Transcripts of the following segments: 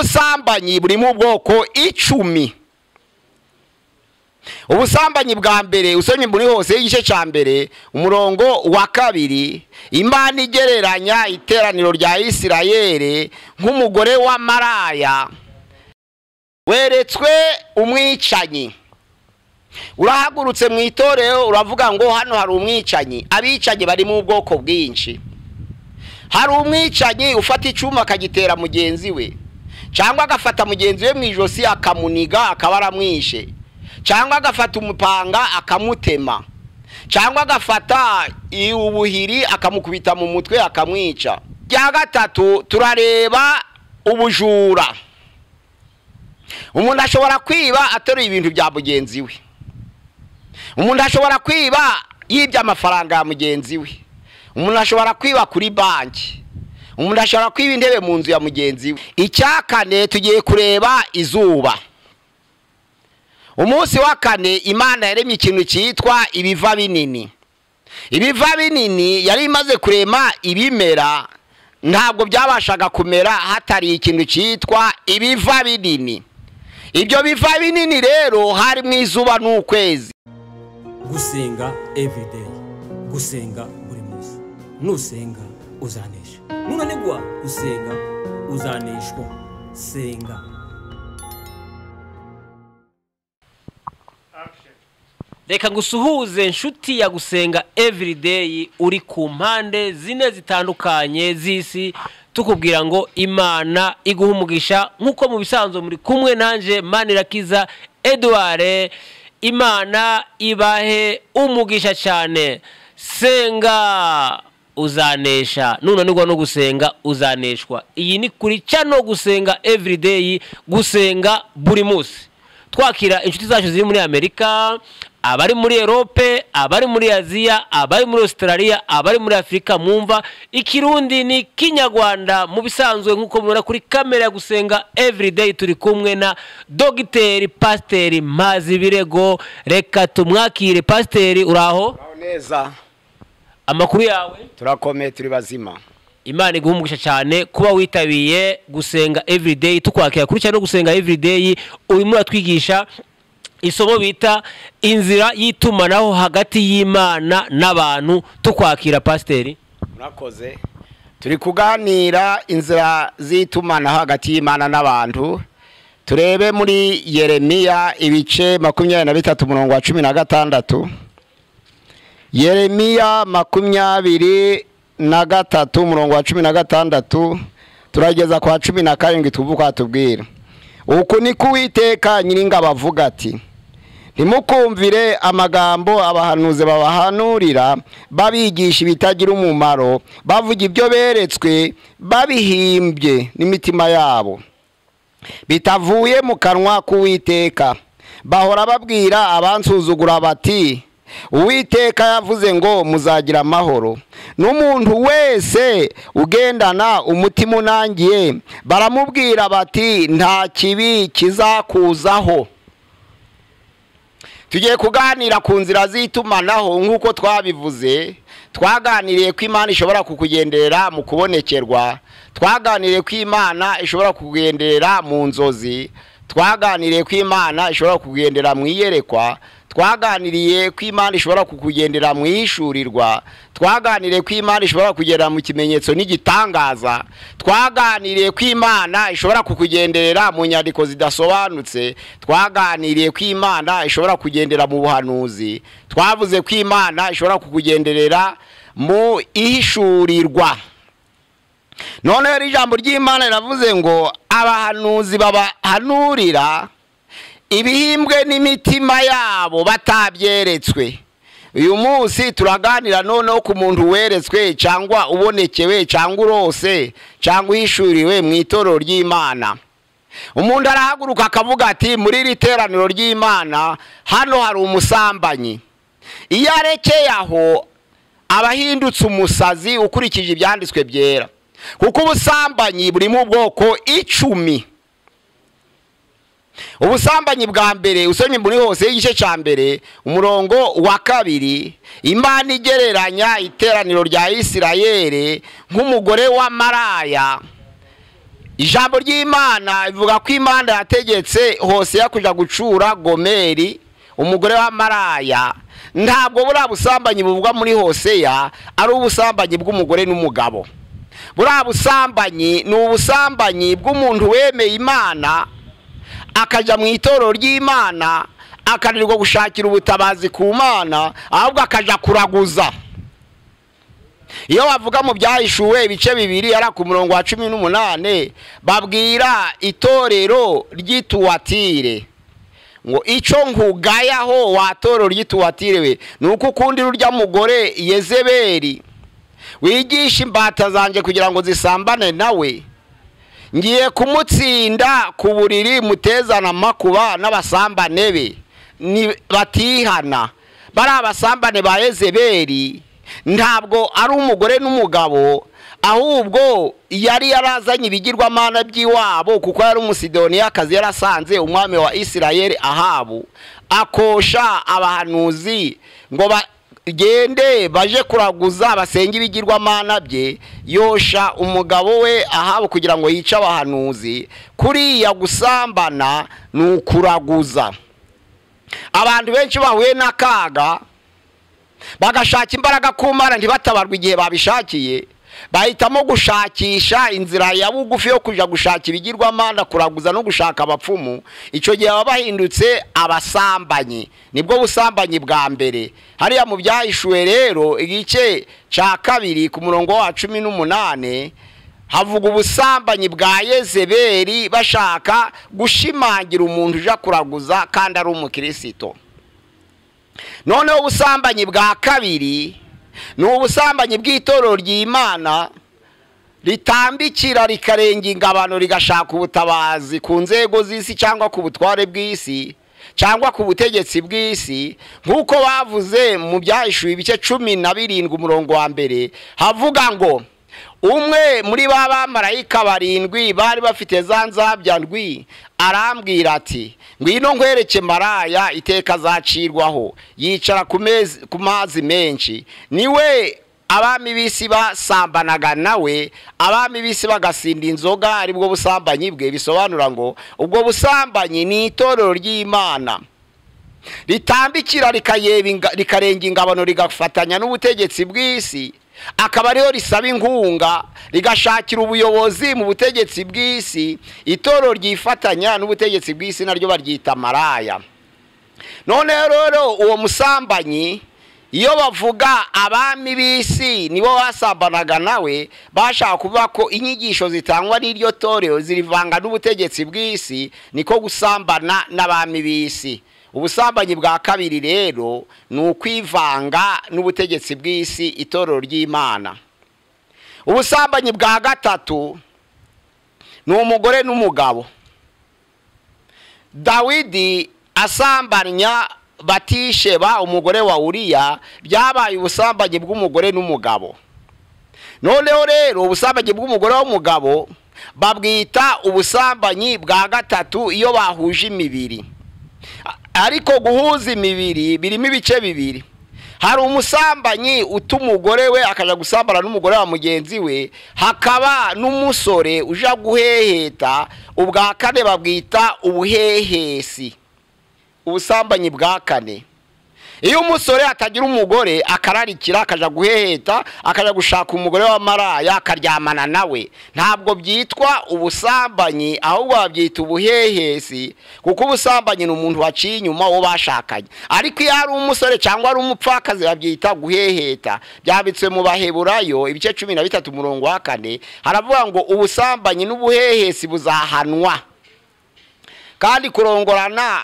Ubusambanyi buri mu bwoko 10. Ubusambanyi bwa mbere usomye muri hose igice ca mbere umurongo wa 2, Imana igereranya iteraniro rya Isirayeli nk'umugore wa maraya weretswe umwicanyi. Urahagurutse mu itorero uravuga ngo hano hari umwicanyi. Abicanyi bari mu bwoko bwinshi. Hari umwicanyi ufata icuma akagitera mugenzi we, cyangwa agafata mugenzi we mu ijosi akamuniga akaba aramwishe, cyangwa agafata umupanga akamutema, cyangwa agafata ubuhiri akamukubita mu mutwe akamwica. Rya gatatu turareba ubujura. Umuntu ashobora kwiba ateruye ibintu bya mugenzi we. Umuntu ashobora kwiba yibye amafaranga ya mugenzi we. Umuntu ashobora kwiba kuri banki. Umuntu ashobora kwiba intebe mu nzu ya mugenzi we. Icya kane tugiye kureba izuba. Umunsi wa kane Imana yaremye ikintu cyitwa ibiva binini. Ibiva binini yari imaze kurema ibimera, ntabwo byabashaga kumera hatari ikintu cyitwa ibiva binini. Ibyo biva binini rero hari mu izuba n'ukwezi. Gusenga everyday, gusenga buri munsi. Nusenga uzanesha, nunanigwa gusenga uzaneshwa. Senga. Reka ngusuhuze nshuti ya gusenga everyday uri ku mpande zine zitandukanye z'isi, tukubwira ngo Imana iguha umugisha. Nkuko mu bisanzwe muri kumwe nanje Manirakiza Edouard. Imana ibahe umugisha cyane. Senga uzanesha, nunanirwa no gusenga uzaneshwa. Iyi ni kuri channel gusenga everyday, gusenga buri munsi. Twakira inshuti zacu ziri muri Amerika, abari muri Europe, abari muri Aziya, abari muri Australia, abari muri Afrika. Mwumva ikirundi ni Kinyarwanda mu bisanzwe. Nkuko mubona kuri kamera ya gusenga everyday turi kumwe na Dogiteri Pasiteri Mpazibirego. Reka tumwakire. Pasiteri, uraho? Uraho neza. Amakuru yawe? Turakomeye, turi bazima. Imana iguhe umugisha cyane kuba witabiye gusenga everyday. Tukwakira kuri cyane gusenga everyday. Urimo uratwigisha isomo bita inzira y'itumanaho hagati y'Imana n'abantu. Tukwakira Pasiteri. Murakoze. Turi kuganira inzira z'itumanaho hagati y'Imana n'abantu. Turebe muri Yeremiya ibice 23 umurongo wa 16. Yeremiya 23 umurongo wa 16 turageza kwa 17 tuvuka tubwira. Uku ni kuwiteka Nyiringabo avuga ati: ntimukumvire amagambo abahanuzi babahanurira, babigisha ibitagira umumaro, bavuga ibyo beretswe babihimbye n'imitima yabo, bitavuye mu kanwa k'Uwiteka. Bahora babwira abansuzugura bati: Uwiteka yavuze ngo muzagira amahoro. N'umuntu wese ugendana umutima unangiye baramubwira bati: nta kibi kizakuzaho. Tugiye kuganira ku nzira z'itumanaho. Nk'uko twabivuze, twaganiriye ko Imana ishobora kukugenderera mu kubonekerwa, twaganiriye ko Imana ishobora kukugenderera mu nzozi, twaganiriye ko Imana ishobora kukugendera mu iyerekwa, twaganiriye ko Imana ishobora kukugendera mu ihishurirwa, twaganiriye ko Imana ishobora kugendera mu kimenyetso n'igitangaza, twaganiriye ko Imana ishobora kukugenderera mu nyandiko zidasobanutse, twaganiriye ko Imana ishobora kugendera mu buhanuzi, twavuze ko Imana ishobora kukugenderera mu ihishurirwa. None rero ijambo ry'Imana riravuze ngo abahanuzi babahanurira ibihimbwe n'imitima yabo batabyeretswe. Uyu munsi turaganira noneho ku muntu weretswe cyangwa ubonekewe cyangwa urose cyangwa uhishuriwe mu itorero ry'Imana. Umuntu arahaguruka akavuga ati: muri iri teraniro ry'Imana hano hari umusambanyi. Iyo arekeye aho abahindutse umusazi ukurikije ibyanditswe byera, kuko ubusambanyi buri mu bwoko 10. Ubusambanyi bwa mbere usomye muri hose igice ca mbere umurongo wa 2, Imana igereranya iteraniro rya Isirayeli nk'umugore wa maraya Ijambo ry'Imana ivuga ko Imana yategetse Hoseya kuja gucura Gomeri umugore wa maraya. Ntabwo buriya busambanyi buvugwa muri Hoseya ari ubusambanyi bw'umugore n'umugabo. Buriya busambanyi ni ubusambanyi bw'umuntu wemeye Imana akaja mu itorero ry'Imana, akananirwa gushakira ubutabazi ku Mana, ahubwo akaja kuraguza. Iyo bavuga mu Byahishuwe ibice 2 ari ku murongo wa 18, babwira itorero ry'Ituwatire ngo ico nkugayaho wa torero ry'Ituwatire we, nuko ukundi rurya mugore Yezebeli wigisha imbata zanje kugira ngo zisambane nawe, ngiye kumutsinda ku buriri mutezana makuba n'abasambane be ni batihana. Bari abasambane ba Yezebeli ntabwo ari umugore n'umugabo, ahubwo yari yarazanye ibigirwamana by'iwabo, kuko yari Umusidoniyakazi, yarasanze umwami wa Isirayeli Ahabu, akosha abahanuzi ngo bagende baje kuraguza basenge ibigirwamana bye. Yosha umugabo we Ahabu kugira ngo yice abahanuzi. Kuriya gusambana ni ukuraguza. Abantu benshi bahuye n'akaga bagashaka imbaraga ku Mana ntibatabarwe igihe babishakiye, bahitamo gushakisha inzira ya bugufi yo kuja gushaka ibigirwamana, kuraguza no gushaka abapfumu. Icyo gihe baba bahindutse abasambanyi. Nibwo busambanyi bwa mbere. Hariya mu Byahishuwe rero igice ca 2 ku murongo wa 18 havuga ubusambanyi bwa Yezebeli, bashaka gushimangira umuntu uja kuraguza kandi ari umukristo. Noneho ubusambanyi bwa kabiri ni ubusambanyi bw'itorero ry'Imana ritambikira rikarenga ingabano, rigashaka ubutabazi ku nzego z'isi cyangwa ku butware bw'isi cyangwa ku butegetsi bw'isi, nk'uko bavuze mu Byahishuwe ibice 17 umurongo wa 1, havuga ngo umwe muri ba bamarayika 7 bari bafite za nzabya ndwi arambwira ati, ngwino nkwereke maraya iteka zacirwaho, yicara ku mazi menshi, niwe abami b'isi basambanaga nawe, abami b'isi bagasinda inzoga, aribwo busambanyi bwe. Bisobanura ngo ubwo busambanyi ni itorero ry'Imana ritambikira rikarenga ingabano, rigafatanya n'ubutegetsi bw'isi, akaba ariho risaba inkunga, rigashakira ubuyobozi mu butegetsi bw'isi. Itorero ryifatanya n'ubutegetsi bw'isi naryo baryita maraya. None rero uwo musambanyi, iyo bavuga abami b'isi nibo basambanaga nawe, bashaka kuvuga ko inyigisho zitangwa n'iryo torero zirivanga n'ubutegetsi bw'isi, niko gusambana n'abami b'isi. Ubusambanyi bwa kabiri rero ni ukwivanga n'ubutegetsi bw'isi, itorero ry'Imana. Ubusambanyi bwa gatatu ni umugore n'umugabo. Dawidi asambanya Batisheba umugore wa Uriya, byabaye ubusambanyi bw'umugore n'umugabo. Noneho rero ubusambanyi bw'umugore w'umugabo babwita ubusambanyi bwa gatatu iyo bahuje imibiri. Ariko guhuza imibiri birimo ibice bibiri. Hari umusambanyi utuma umugore we akaja gusambana n'umugore wa mugenzi we, hakaba n'umusore uja guheheta. Ubwa kane babwita ubuhehesi, ubusambanyi bwa kane. Iyo umusore atagira umugore akararikira akaja guheheta, akaja gushaka umugore wa maraya akaryamana nawe, ntabwo byitwa ubusambanyi, ahubwo babyita ubuhehesi, kuko ubusambanyi ni umuntu waciye inyuma uwo bashakanye. Ariko iyo ari umusore cyangwa ari umupfakazi babyita guheheta. Byabitswe mu Baheburayo ibice 13 umurongo wa 4, haravuga ngo ubusambanyi n'ubuhehesi buzahanwa, kandi kurongorana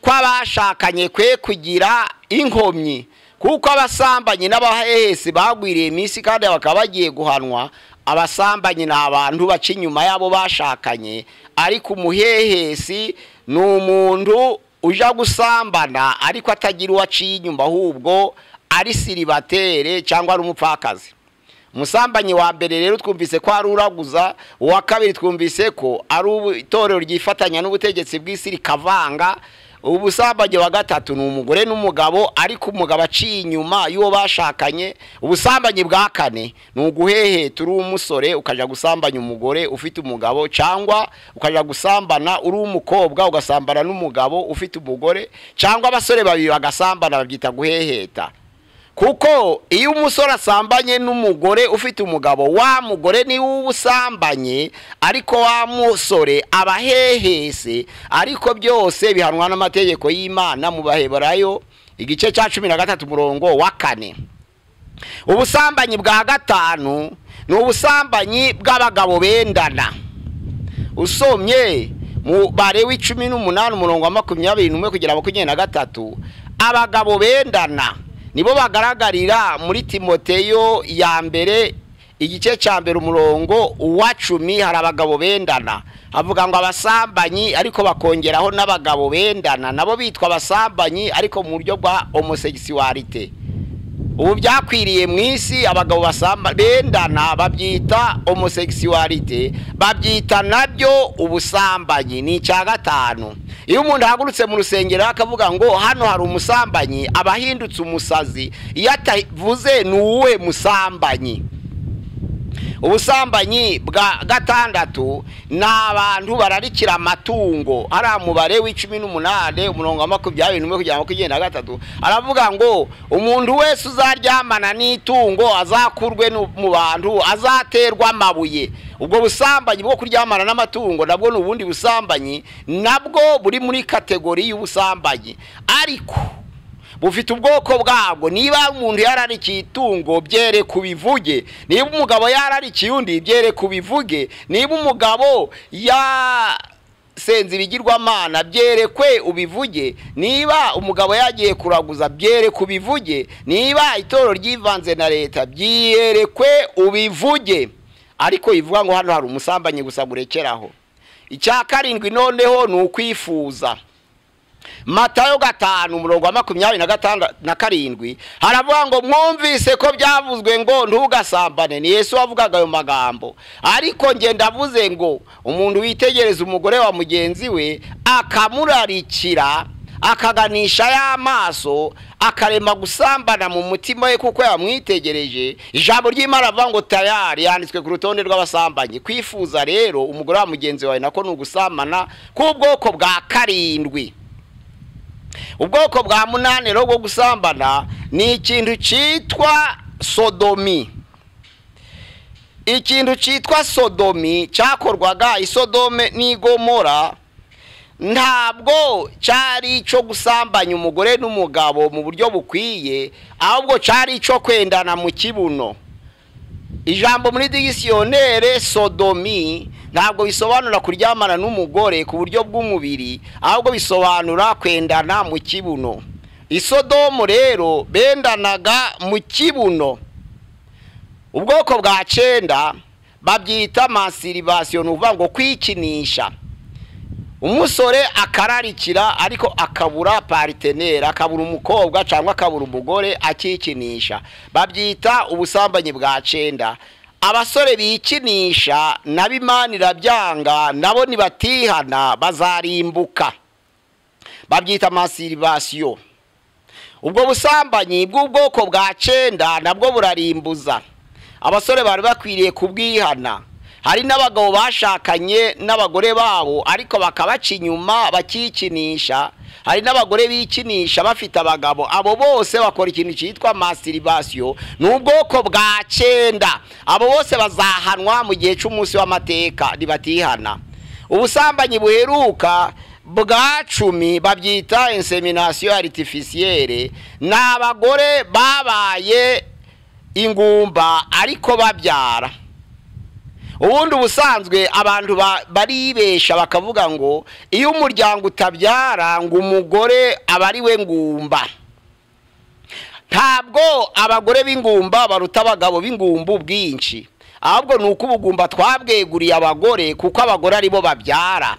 kw'abashakanye kwe kugira inkomyi, kuko abasambanyi n'abahehesi bagwiriye iminsi kandi bakaba bagiye guhanwa. Abasambanyi ni abantu baca inyuma yabo bashakanye, ariko umuhehesi ni umuntu uja gusambana ariko atagira uwo aciye inyuma, ahubwo ari siribatere cyangwa ari umupfakazi. Umusambanyi wa mbere rero twumvise ko ari uraguza, uwa kabiri twumvise ko ari itorero ryifatanya n'ubutegetsi bw'isi rikavanga. Ubusambanyi wa gatatu ni umugore n'umugabo, ariko umugabo aciye inyuma y'uwo bashakanye. Ubusambanyi bwa kane ni uguheheta uri umusore ukajya gusambanya umugore ufite umugabo, cyangwa ukajya gusambana uri umukobwa ugasambana n'umugabo ufite umugore, cyangwa abasore babiri bagasambana, babyita guheheta. Kuko iyo umusore asambanye n'umugore ufite umugabo, wa mugore ni uw'ubusambanye, ariko wa musore aba ahehese. Ariko byose bihanwa n'amategeko y'Imana mu Baheburayo igice cya 13 umurongo wa 4. Ubusambanyi bwa gatanu ni ubusambanyi bw'abagabo bendana. Usomye mu Balewi 18 umurongo wa 21 kugera 23, abagabo bendana nibo bagaragarira muri Timoteyo ya mbere igice cya mbere umurongo wa 10. Hari abagabo bendana, avuga ngo abasambanyi, ariko bakongeraho n'abagabo bendana nabo bitwa abasambanyi, ariko mu buryo bwa homosexualité. Ubu byakwiriye mu isi, abagabo bendana babyita homosexualité, babyita nabyo ubusambanyi. Ni icya gatanu. Iyo umuntu ahagurutse mu rusengero akavuga ngo hano hari umusambanyi, aba ahindutse umusazi. Iyo atavuze ni uwuhe musambanyi. Ubusambanyi bwa gatandatu ni abantu bararikira amatungo. Hari umubare w'18 umurongo wa 21 kugera 23, aravuga ngo umuntu wese uzaryamana n'itungo azakurwe mu bantu, azaterwa amabuye. Ubwo busambanyi bwo kuryamana n'amatungo nabwo ni ubundi busambanyi, nabwo buri muri kategori y'ubusambanyi, ariko bufite ubwoko bwabwo. Niba umuntu yararikiye itungo byere kubivuge, niba umugabo yararikiye undi byere kubivuge, niba umugabo yasenze ibigirwamana byerekwe ubivuge, niba umugabo yagiye kuraguza byere kubivuge, niba itorero ryivanze na leta byerekwe ubivuge. Ariko ivuga ngo hano hari umusambanyi gusa gurekeraho. Icya karindwi noneho ni ukwifuza. Matayo 5 umurongo wa 27 haravuga ngo mwumvise ko byavuzwe ngo ntugasambane. Ni Yesu wavugaga ayo magambo, ariko nge ndavuze ngo umuntu witegereza umugore wa mugenzi we akamurarikira, akaganisha y'amaso, akarema gusambana mu mutima we kuko yamwitegereje, ijambo ry'Imana avuga ngo tayari yanditswe ku rutonde rw'abasambanyi. Kwifuza rero umugore wa mugenzi wawe nako ni ugusambana k'ubwoko bwa karindwi. Ubwoko bwa munane rero bwo gusambana ni ikintu cyitwa sodomi. Ikintu cyitwa sodomi cyakorwaga i Sodome n'i Gomora, ntabwo cyari icyo gusambanya umugore n'umugabo mu buryo bukwiye, ahubwo cyari icyo kwendana mu kibuno. Ijambo muri digisiyonere sodomi ntabwo bisobanura kuryamana n'umugore ku buryo bw'umubiri, ahubwo bisobanura kwendana mu kibuno. Isodomu rero bendanaga mu kibuno. Ubwoko bwa 9 babyita masturbation, ni ukuvuga ngo kwikinisha. Umusore akararikira ariko akabura partenaire, akabura umukobwa cyangwa akabura umugore, akikinisha. Babyita ubusambanyi bwa 9. Abasore bikinisha nabo Imana irabyanga, nabo nibatihana bazarimbuka. Babyita masturbation. Ubwo busambanyi bw'ubwoko bwa 9 nabwo burarimbuza. Abasore bari bakwiriye kubwihana. Hari n'abagabo bashakanye n'abagore babo ariko bakabaca inyuma bakikinisha. Hari n'abagore bikinisha bafite abagabo. Abo bose bakora ikintu cyitwa masturbation, ni ubwoko bwa 9. Abo bose bazahanwa mu gihe cy'umunsi w'amateka nibatihana. Ubusambanyi buheruka bwa 10 babyita insemination artificielle, ni abagore babaye ingumba ariko babyara. Ubundi ubusanzwe abantu baribesha bakavuga ngo iyo umuryango utabyara ngo umugore aba ari we ngumba. Ntabwo abagore b'ingumba baruta abagabo b'ingumba ubwinshi, ahubwo ni uko ubugumba twabweguriye abagore, kuko abagore aribo babyara.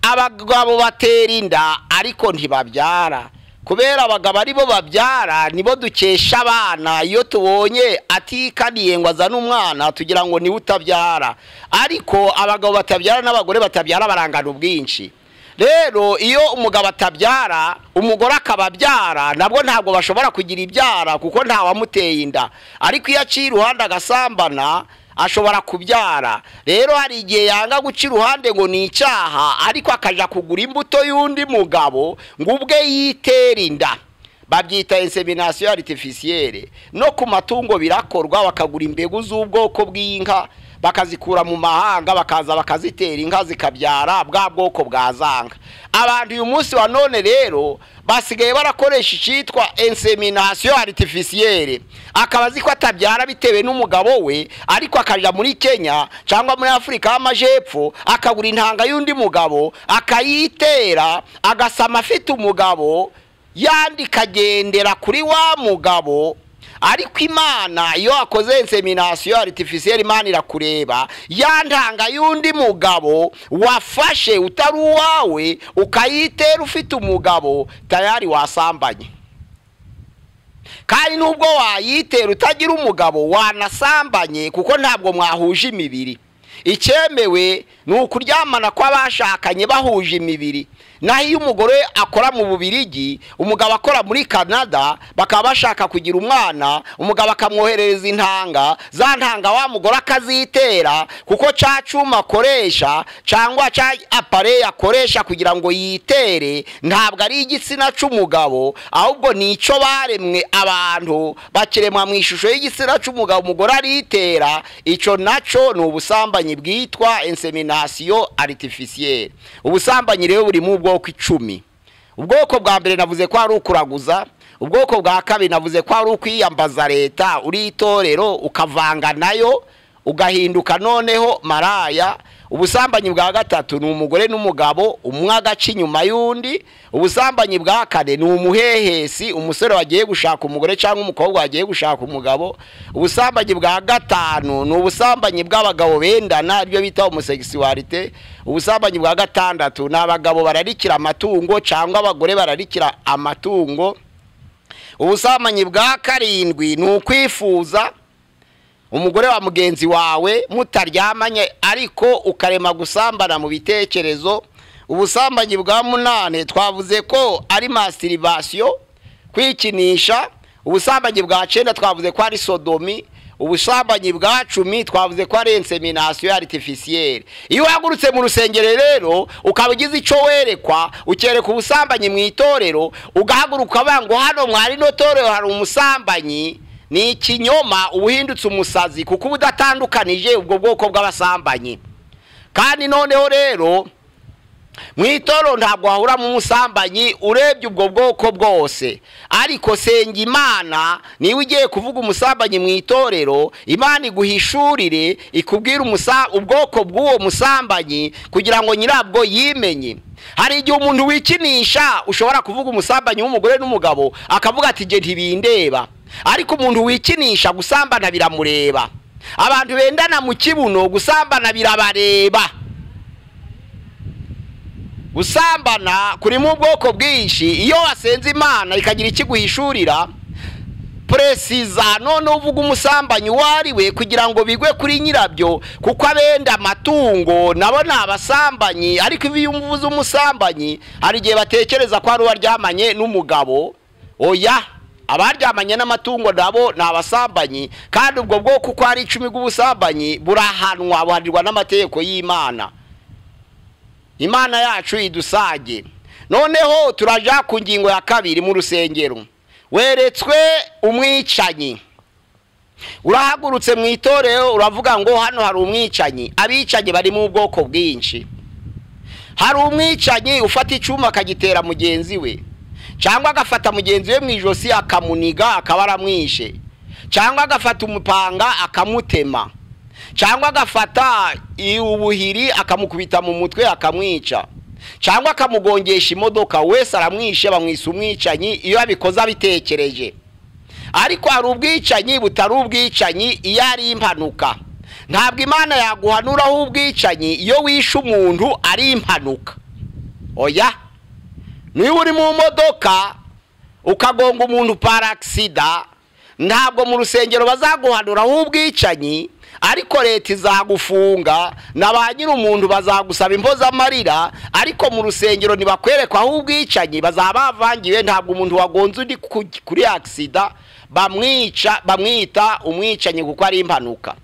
Abagabo batera inda ariko ntibabyara. Kubera abagabo aribo babyara nibo dukesha abana. Iyo tubonye atikaniye ngo azane umwana tugira ngo niwe utabyara, ariko abagabo batabyara n'abagore batabyara barangana ubwinshi. Rero iyo umugabo atabyara umugore akababyara, nabwo ntabwo bashobora kugira ibyara kuko nta wamuteye inda. Ariko iyo aciye iruhande agasambana ashobora kubyara. Rero hari igihe yanga guca iruhande ngo ni icyaha, ariko akaja kugura imbuto y'undi mugabo ngo ubwe yitere inda. Babyita insemination artificielle. No ku matungo birakorwa, bakagura imbegu z'ubwoko bw'inka bakazikura mu mahanga, bakaza bakazitera inka zikabyara bwa bwoko bwazanga. Abantu uyu munsi wa none rero basigaye barakoresha icitwa insemination artificielle. Akaba azi ko atabyara bitewe n'umugabo we, ariko akaja muri Kenya cyangwa muri Afrika y'Amajepfo akagura intanga y'undi mugabo akayitera, agasama afite umugabo, yandi kagendera kuri wa mugabo. Ariko Imana iyo akoze insemination artificielle, Imana irakureba ya ntanga y'undi mugabo wafashe utari uwawe ukayitera ufite umugabo, tayari wasambanye. Kandi nubwo wayitera utagira umugabo wanasambanye, kuko ntabwo mwahuje imibiri. Icyemewe ni ukuryamana kw'abashakanye bahuje imibiri. Naho iyo umugore akora mu Bubirigi, umugabo akora muri Canada, bakaba bashaka kugira umwana, umugabo akamwoherereza intanga, za ntanga wa mugore akazitera, kuko ca cuma akoresha cyangwa ca appareil akoresha kugira ngo yitere ntabwo ari igitsina c'umugabo, ahubwo ni ico baremwe abantu bakiremwa mu ishusho y'igitsina c'umugabo, umugore aritera. Ico naco ni ubusambanyi bwitwa insemination artificielle. Ubusambanyi rero buri mu bwoko 10. Ubwoko bwa mbere navuze ko ari ukuraguza, ubwoko bwa kabiri navuze ko ari ukwiyambaza leta uri itorero ukavanga nayo ugahinduka noneho maraya. Ubusambanyi bwa gatatu ni umugore n'umugabo umwe agaca inyuma y'undi. Ubusambanyi bwa kane ni umuhehesi, umusore wagiye gushaka umugore cyangwa umukobwa wagiye gushaka umugabo. Ubusambanyi bwa gatanu ni ubusambanyi bw'abagabo bendana, ibyo bita homosexualité. Ubusambanyi bwa gatandatu ni abagabo bararikira amatungo cyangwa abagore bararikira amatungo. Ubusambanyi bwa karindwi ni ukwifuza umugore wa mugenzi wawe mutaryamanye ariko ukarema gusambana mu bitekerezo. Ubusambanyi bwa munane twavuze ko ari masturbation, kwikinisha. Ubusambanyi bwa 9 twavuze ko ari sodomi. Ubusambanyi bwa 10 twavuze ko ari insemination artificielle. Iyo uhagurutse mu rusengero rero ukaba ugize ico werekwa, ukereka ubusambanyi mu itorero, ugahaguruka bango hano mwari no torero hari umusambanyi, ni ikinyoma, ubuhindutse umusazi, kuko ubudatandukanije ubwo bwoko bw'abasambanyi. Kandi noneho rero mu itorero ntabwo wahura mu musambanyi urebye ubwo bwoko bwose. Ariko senga Imana, niba ugiye kuvuga umusambanyi mu itorero, Imana iguhishurire ikubwire ubwoko bw'uwo musambanyi kugira ngo nyirabwo yimenye. Hari igihe umuntu wikinisha ushobora kuvuga umusambanyi w'umugore n'umugabo akavuga ati je ntibindeba, ariko umuntu wikinisha gusambana biramureba. Abantu bendana mu kibuno gusambana birabareba. Gusambana kuri mu bwoko bwinshi. Iyo wasenze Imana ikagira ikiguhishurira presiza, none uvuga umusambanyi wariwe kugira ngo bigwe kuri nyirabyo, kuko abenda amatungo nabo ni abasambanyi. Ariko iyo uvuze umusambanyi hari igihe batekereza ko ari uwaryamanye n'umugabo. Oya, abaryamanye n'amatungo nabo ni abasambanyi, kandi ubwo bwoko uko ari 10 bw'ubusambanyi burahanwa, buhanirwa n'amategeko y'Imana. Imana yacu idusage. Noneho turaja ku ngingo ya kabiri mu rusengero. Weretswe umwicanyi. Urahagurutse mu itorero uravuga ngo hano hari umwicanyi. Abicanyi bari mu bwoko bwinshi. Hari umwicanyi ufata icuma akagitera mugenzi we, cyangwa agafata mugenzi we mu ijosi akamuniga akaba aramwishe, cyangwa agafata umupanga akamutema, cyangwa agafata ubuhiri akamukubita mu mutwe akamwica, cyangwa akamugongesha imodoka, wese aramwishe, bamwisa umwicanyi iyo abikoze abitekereje. Ariko hari ubwicanyi butari ubwicanyi iyo ari impanuka. Ntabwo Imana yaguhanuraho ubwicanyi iyo wishe umuntu ari impanuka. Oya, niba uri mu modoka ukagonga umuntu par accident, ntabwo mu rusengero bazaguhanuraho ubwicanyi. Ariko leta izagufunga na ba nyir'umuntu bazagusaba impozamarira, ariko mu rusengero ntibakwerekwa aho ubwicanyi bazaba bavangiwe. Ntabwo umuntu wagonze undi kuri agisida bamwica, bamwita umwicanyi kuko ari impanuka.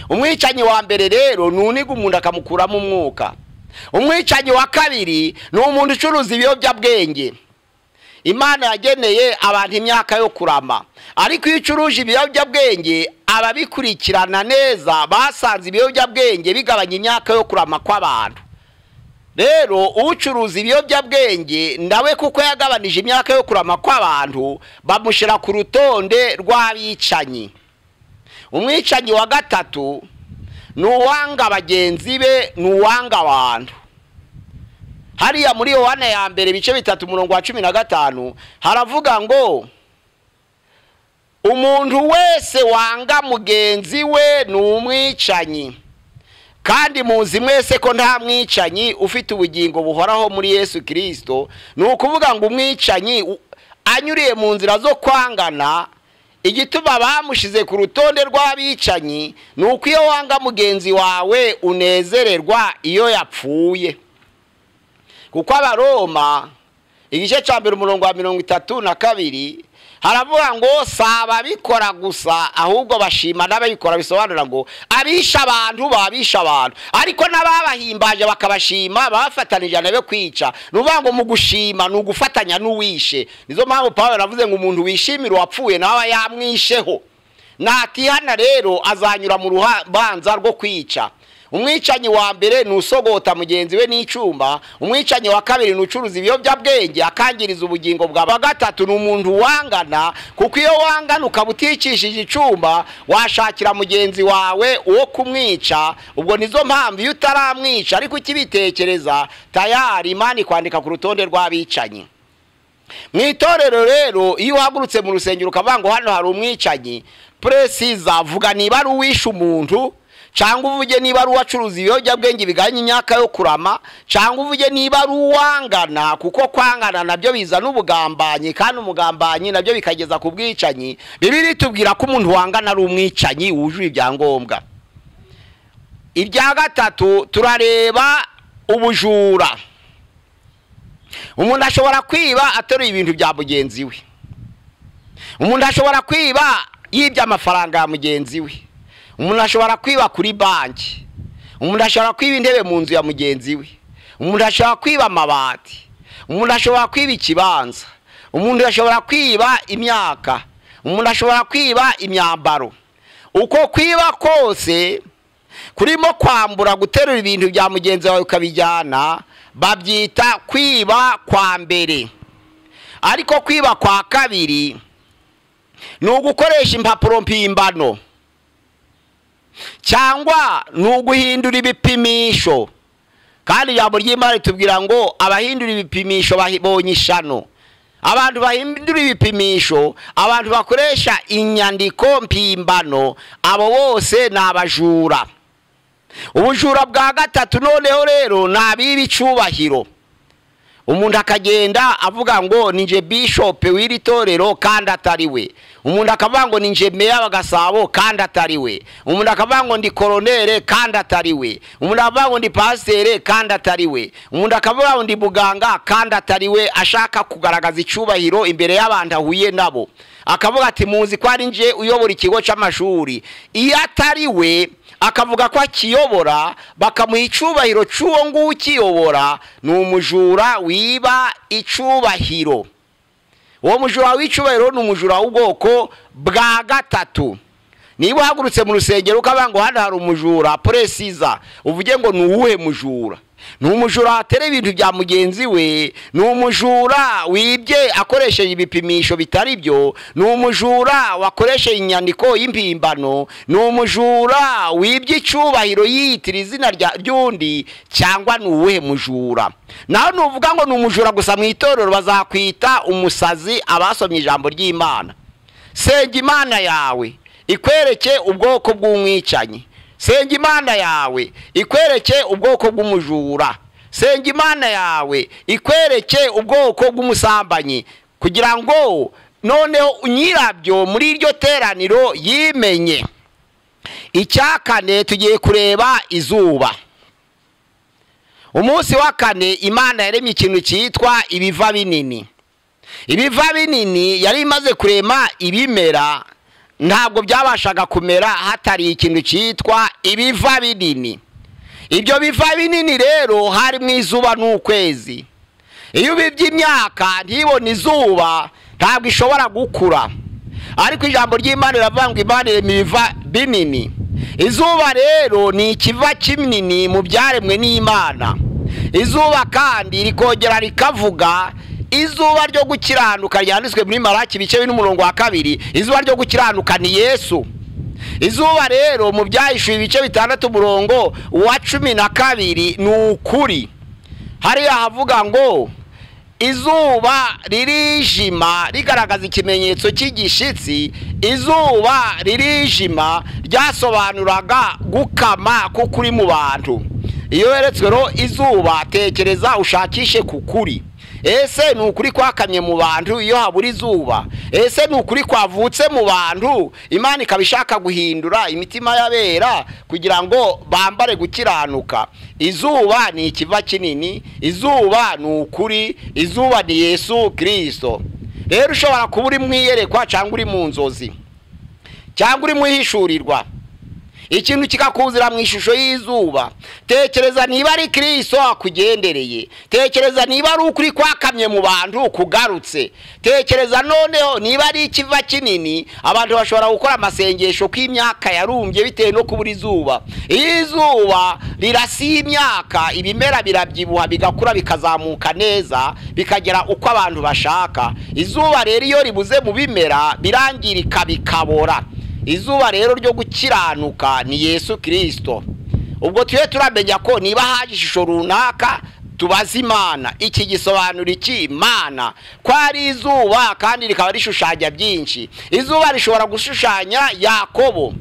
Umwicanyi wa mbere rero ni uniga umuntu akamukuramo umwuka. Umwicanyi wa kabiri ni umuntu ucuruza ibiyobyabwenge. Imana yageneye abantu imyaka yo kurama, ariko iyo ucuruje ibiyobyabwenge ababikurikirana neza basanze ibiyobyabwenge bigabanya imyaka yo kurama kw'abantu. Rero ucuruza ibiyobyabwenge nawe kuko yagabanije imyaka yo kurama kw'abantu bamushyira ku rutonde rw'abicanyi. Umwicanyi wa gatatu ni uwanga bagenzi be, ni uwanga abantu. Hariya muri Yohana ya mbere ibice 3 umurongo wa 15 haravuga ngo umuntu wese wanga mugenzi we ni umwicanyi, kandi muzi mwese ko nta mwicanyi ufite ubugingo buhoraho muri Yesu Kristo. Ni ukuvuga ngo umwicanyi anyuriye mu nzira zo kwangana, igituma bamushize ku rutonde rw'abicanyi ni uko iyo wanga mugenzi wawe unezererwa iyo yapfuye. Kuko Abaroma igice cya 1 umurongo wa 32 haravuga ngo si ababikora gusa ahubwo bashima n'ababikora. Bisobanura ngo abisha abantu babisha abantu, ariko n'ababahimbaje bakabashima bafatanije nabe kwica. Ni ukuvuga ngo mu gushima ni ugufatanya n'uwishe. Nizo mpamvu Pawulo yavuze ngo umuntu wishimira uwapfuye nawe yamwisheho. Natihana rero azanyura mu rubanza rwo kwica. Umwicanyi wa mbere ni usogota mugenzi we n'icuma. Umwicanyi wa kabiri ni ucuruza ibiyobyabwenge akangiriza ubugingo bwa. Gatatu ni umuntu wangana, kuko iyo wangana ukaba uticishije icuma washakira mugenzi wawe uwo kumwica. Ubwo nizo mpamvu iyo utaramwica ariko ukibitekereza tayari Imana ikwandika ku rutonde rw'abicanyi. Mu itorero rero iyo uhagurutse mu rusengero ukavuga ngo hano hari umwicanyi, presiza vuga niba ari uwishe umuntu, cyangwa uvuge niba ari uwacuruza ibiyobyabwenge biganye imyaka yo kurama, cyangwa uvuge niba ari uwangana, kuko kwangana nabyo biza n'ubugambanyi, kandi umugambanyi nabyo bikageza ku bwicanyi. Bibiliya itubwira ko umuntu wangana ari umwicanyi wujuje ibyangombwa. Irya gatatu turareba ubujura. Umuntu ashobora kwiba ateruye ibintu bya mugenzi we. Umuntu ashobora kwiba yibye amafaranga ya mugenzi we. Umuntu ashobora kwiba kuri banki. Umuntu ashobora kwiba intebe mu nzu ya mugenzi we. Umuntu ashobora kwiba amabati. Umuntu ashobora kwiba ikibanza. Umuntu ashobora kwiba imyaka. Umuntu ashobora kwiba imyambaro. Uko kwiba kose kurimo kwambura, guterura ibintu bya mugenzi wawe ukabijyana, babyita kwiba kwa mbere. Ariko kwiba kwa kabiri ni ugukoresha impapuro mpimbano, cyangwa ni uguhindura ibipimisho. Kandi ijambo ry'Imana ritubwira ngo abahindura ibipimisho babonye ishano. Abantu bahindura ibipimisho, abantu bakoresha inyandiko mpimbano, abo bose ni abajura. Ubujura bwa gatatu noneho rero ni abiba icubahiro. Umuntu akagenda avuga ngo ninje bishop w'iri torero kandi atari we. Umuntu akavuga ngo ninje meya wa Gasabo kandi atari we. Umuntu akavuga ngo ndi koronere kandi atari we. Umuntu akavuga ngo ndi pastere kandi atari we. Umuntu akavuga ngo ndi muganga kandi atari we, ashaka kugaragaza icubahiro imbere y'abantu ahuye nabo. Akavuga ati muzi ko ari nje uyobora ikigo c'amashuri. Iyo atari we akavuga ko akiyobora, bakamuha icubahiro c'uwo nguwo ukiyobora. Ni umujura wiba icubahiro. Uwo mujura w'icubahiro ni umujura w'ubwoko bwa gatatu. Niba uhagurutse mu rusengero ukavuga ngo hano hari umujura, presiza uvuge ngo ni uwuhe mujura? Ni umujura atera ibintu bya mugenzi we, ni umujura wibye akoresheje ibipimisho bitari byo, ni umujura wakoresheje inyandiko y'impimbano, ni umujura wibye icubahiro yiyitira izina ry'undi, cyangwa ni uwuhe mujura? Naho nuvuga ngo ni umujura gusa mu itorero bazakwita umusazi abasomye ijambo ry'Imana. Senga Imana yawe ikwereke ubwoko bw'umwicanyi. Senga Imana yawe ikwereke ubwoko bw'umujura. Senga Imana yawe ikwereke ubwoko bw'umusambanyi, kugira ngo noneho nyirabyo muri iryo teraniro yimenye. Icya kane tugiye kureba izuba. Umunsi wa kane Imana yaremye ikintu cyitwa ibiva binini. Ibiva binini yari imaze kurema ibimera, ntabwo byabashaga kumera hatari ikintu cyitwa ibiva binini. Ibyo biva binini rero harimo izuba n'ukwezi. Iyo ubibye imyaka ntibone izuba ntabwo ishobora gukura. Ariko ijambo ry'Imana riravuga ngo Imana irema ibiva binini. Izuba rero ni ikiva kinini mu byaremwe n'Imana. Izuba kandi rikongera rikavuga izuba ryo gukiranuka ryanditswe muri Malaki ibice 2:2. Izuba ryo gukiranuka ni Yesu. Izuba rero mu byahishuwe ibice 6:12 ni ukuri. Hariya havuga ngo izuba ririjima rigaragaza ikimenyetso cy'igishitsi. Izuba ririjima ryasobanuraga gukama k'ukuri mu bantu. Iyo weretswe rero izuba, tekereza ushakishe kukuri. Ese ni ukuri kwakamye mu bantu iyo habura izuba? Ese ni ukuri kwavutse mu bantu Imana ikaba ishaka guhindura imitima y'abera kugira ngo bambare gukiranuka? Izuba ni ikiva kinini, izuba ni ukuri, izuba ni Yesu Kristo. Rero ushobora kuba uri mu iyerekwa cyangwa uri mu nzozi cyangwa uri mu ihishurirwa, ikintu kikakuzira mu ishusho y'izuba. Tekereza niba ari Kristo akugendereye, tekereza niba ari ukuri kwakamye mu bantu kugarutse, tekereza noneho niba ari ikiva kinini. Abantu bashobora gukora amasengesho kw'imyaka yarumbye bitewe no kubura izuba. Izuba rirasiye imyaka, ibimera birabyibuha bigakura bikazamuka neza bikagera uko abantu bashaka. Izuba rero iyo ribuze mu bimera birangirika bikabora. Izuba rero ryo gukiranuka ni Yesu Kristo. Ubwo tuye turamenya ko niba haje ishusho runaka tubaza Imana, iki gisobanura iki? Imana ko ari izuba kandi rikaba rishushanya byinshi. Izuba rishobora gushushanya Yakobo.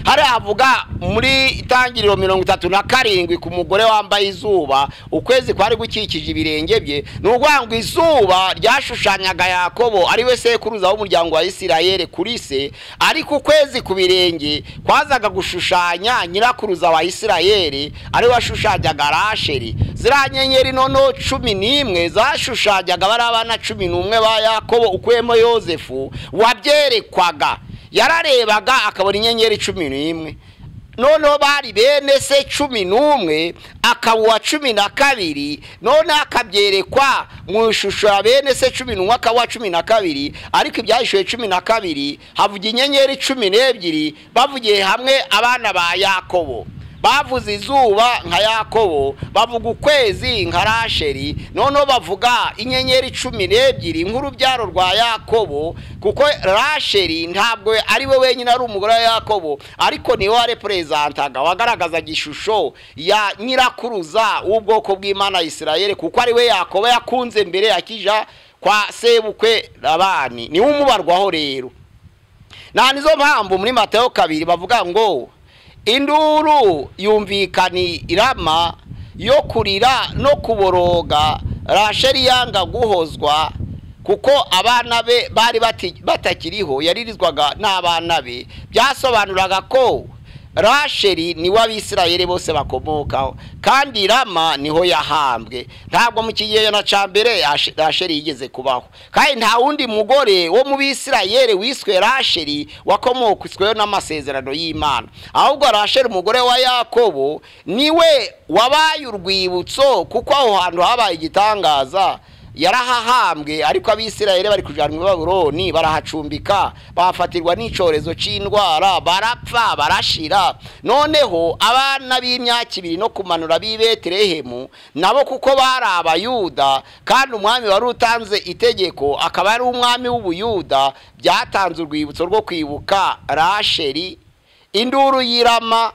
Hari avuga muri Itangiriro 37 ku mugore wambaye izuba, ukwezi kwari gukikije ibirenge bye. Ni ukuvuga ngo izuba ryashushanyaga Yakobo ari we sekuruza w'umuryango wa Isirayeli kuri se, ariko ukwezi ku birenge kwazaga gushushanya nyirakuruza wa Isirayeli ari we washushanyaga Rasheli. Ziriya nyenyeri noneho 11 zashushanyaga bari abana 11 ba Yakobo ukuyemo Yozefu wabyerekwaga. Yararebaga akabona inyenyeri 11. Noneho bari bene se 11, akaba uwa 12, none akabyerekwa mu ishusho ya bene se 11 akaba uwa 12. Ariko ibyahishuwe 12 havuga inyenyeri 12 bavugiye hamwe abana ba Yakobo. Bavuze izuba nka Yakobo, bavuga ukwezi nka Rasheli, noneho bavuga inyenyeri 12 nk'urubyaro rwa Yakobo, kuko Rasheli ntabwo ari we wenyine ari umugore wa Yakobo, ariko niwe warepresentantaga, wagaragazaga ishusho ya nyirakuruza w'ubwoko bw'Imana Isirayeli, kuko ari we Yakobo yakunze mbere akija kwa sebukwe Labani. Niwe umubarwaho rero. Na nizo mpamvu muri Mateo 2 bavuga ngo induru yumvikani irama yo kurira no kuboroga, Rasheli yanga guhozwa kuko abana be bari batakiriho, yaririzwaga n'abana be. Byasobanuraga ko Rasheli niwe Abisirayeli bose bakomokaho, kandi Rama niho yahambwe. Ntabwo mu kigereranyo cya mbere Rasheli yigeze kubaho, kandi nta wundi mugore wo mu Bisirayeli wiswe Rasheli wakomotsweho n'amasezerano y'Imana. Ahubwo Rasheli umugore wa Yakobo niwe wabaye urwibutso, kuko aho hantu habaye igitangaza. Yarahahambwe, ariko Abisirayeli bari kujanwa i Babuloni barahacumbika, bafatirwa n'icyorezo cy'indwara, barapfa barashira. Noneho abana b'imyaka 2 no kumanura b'i Betelehemu nabo kuko bari Abayuda, kandi umwami wari utanze itegeko akaba ari umwami w'Ubuyuda, byatanze urwibutso rwo kwibuka Rasheli. Induru y'irama,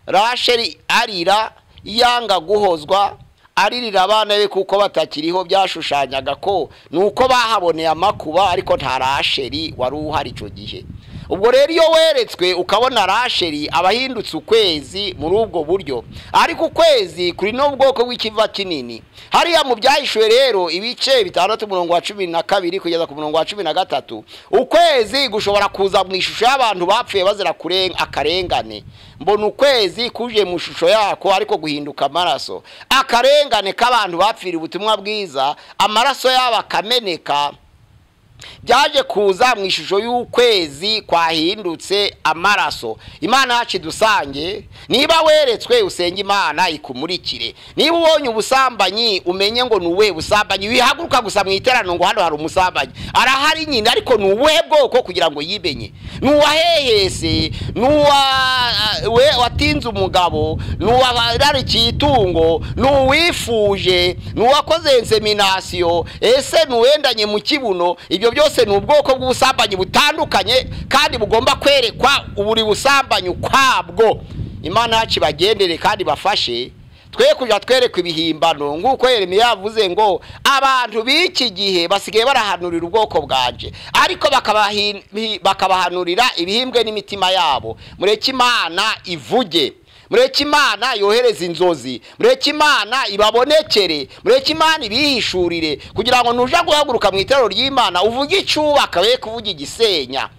Rasheli arira yanga guhozwa, aririra abana be kuko batakiriho. Byashushanyaga ko nuko bahaboneye amakuba, ariko nta Rasheli wari uhari icyo gihe. Ubwo rero iyo weretswe ukabona Rasheli abahindutse ukwezi muri ubwo buryo, ariko ukwezi kuri n'ubwoko bw'ikiva kinini. Hariya mu Byahishuwe rero ibice 6 umurongo wa 12 kugeza ku murongo wa 13, ukwezi gushobora kuza mu ishusho y'abantu bapfuye bazira akarengane. Mbona ukwezi kuje mu ishusho yako ariko guhinduka amaraso, akarengane k'abantu bapfira ubutumwa bwiza, amaraso yabo akameneka, byaje kuza mu ishusho y'ukwezi kwahindutse amaraso. Imana yacu idusange. Niba weretswe usenge Imana ikumurikire. Niba ubonye ubusambanyi umenye ngo ni ubuhe busambanyi, wihaguruka gusa mu iterano ngo hano hari umusambanyi, arahari nyine, ariko ni ubuhe bwoko kugira ngo yibenye. Ni uwahehese, ni watinze umugabo, ni uwararikiye itungo, ni uwifuje, ni uwakoze inseminasiyo, ese ni uwendanye mu kibuno. Ibyo byose ni ubwoko bw'ubusambanyi butandukanye kandi bugomba kwerekwa buri busambanyi ukwabwo. Imana yacu ibagendere kandi bafashe, twe kujya twerekwa ibihimbano nk'uko Yeremiya yavuze ngo abantu b'iki gihe basigaye barahanurira ubwoko bwanje, ariko bakabahanurira ibihimbwe n'imitima yabo. Mureke Imana ivuge, mureke Imana yohereze inzozi, mureke Imana ibabonekere, mureke Imana ibihishurire, kugira ngo nuja guhaguruka mu iterero ry'Imana uvuge icyubaka we kuvuga igisenya.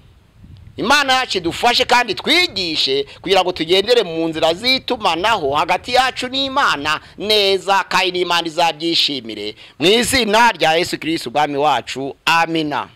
Imana yacu idufashe kandi twigishe kugira ngo tugendere mu nzira z'itumanaho hagati yacu n'Imana neza, kandi n'Imana izabyishimire. Mu izina rya Yesu Kristo Umwami wacu, amina.